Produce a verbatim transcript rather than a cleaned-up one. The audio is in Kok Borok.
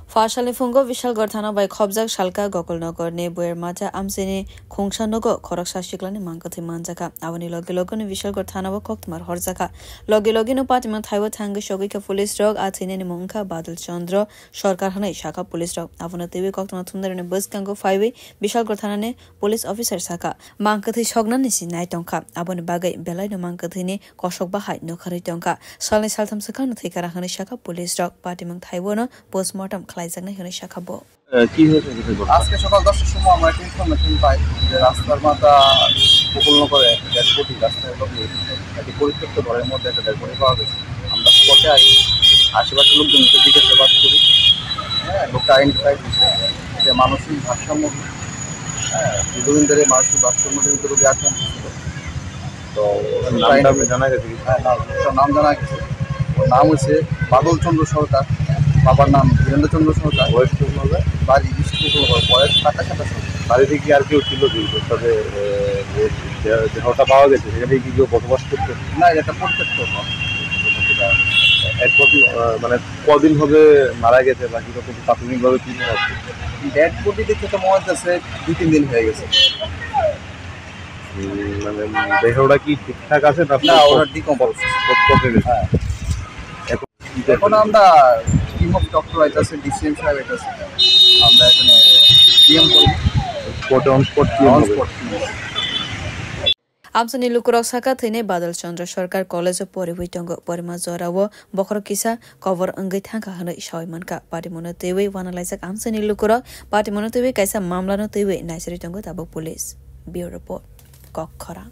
Pha salni phungo Bishalgarh thana bai khobjak salka Gokulnagar ni Boyarmata amchaini khungsa nogo khoroksa siklani mangkwthwi manjakha. Aboni loge loge no Bishalgarh thana o koktwmar horjakha. Loge loge no patimung thaibo thangwi sogwikha police rok. A thwinani mung wngkha Badal Chandra Sarkar hwnwi sakha police rok. Abono twiwi koktwma thumnairokni bwskango phaiwi Bishalgarh thana ni police officer sakha, mangkwthwi soknani se nai tongkha. Aboni bagwi belaino mangkwthwini kosok bahai nukharwi tongkha. Salni saltham swkangno thwikara hwnwi sakha police rok. Patimung thaibono postmortem khlaijaknai hwnwi sakha bo. আহ, কি হয়েছে বিষয়টা? আজকে সকাল দশটার সময় আমরা একটা ইনফরমেশন পাই যে রাস্তার মাথা গোকুলনগরে একটা ডেড বডি রাস্তায় লগে একটি পরিত্যক্ত ঘরের মধ্যে একটা ডেড বডি পাওয়া গেছে। আমরা স্পটে আসি, আশেপাশের লোকজনকে জিজ্ঞাসাবাদ করি। হ্যাঁ, লোকটা আইডেন্টিফাই হয়েছে যে মানসিক ভারসাম্য, হ্যাঁ, দীর্ঘদিন ধরে মানসিক ভারসাম্যজনিত রোগে আক্রান্ত ছিল। তো নামটা জানা গেছে কি? হ্যাঁ, নাম, ওটার নাম জানা গেছে। ওর নাম হচ্ছে বাদল চন্দ্র সরকার, বাবার নাম বীরেন্দ্র চন্দ্র সরকার। বয়স কত হবে? বাড়ি ইস্ট কুকুরনগর, বয়স সাতাশ আঠাশ হবে। বাড়িতে কি আর কেউ ছিল কি? তাদের, এ, যে দেহ-, দেহটা পাওয়া গেছে, সেখানে কি কেউ বসবাস করতো? না, এটা পরিত্যক্ত ঘর। এখন, আহ, মানে কদিন হবে মারা গেছে বা কিরকম প্রাথমিকভাবে কি মনে হচ্ছে? ডেড বডি দেখে তো মনে হচ্ছে দুই তিন দিন হয়ে গেছে। উম, মানে দেহটা কি ঠিকঠাক আছে না না, ওরা ডিকম্পোজ। পচে গেছে? হ্যাঁ। এখন কি করবেন? এখন আমরা টিম অফ ডক্টর আছে, ডিসিএম সাহেব আছে, আমরা এখানে পিএম করব। স্পটে অন স্পট টিম অন হবে। Spot team. Amchaini lukurok sakha thwinai Badal Chandra Sarkar college o poriwi tongo. Porima jorao bokhorok kisa kobor wngwi thangkha hwnwi sawi mankha. Patimungno twiwi wanalaijak amchaini lukurok. Patimungno twiwi kaisa mamlano twiwi naisari tongo tabuk police. Bureau Report, Kokkhorang.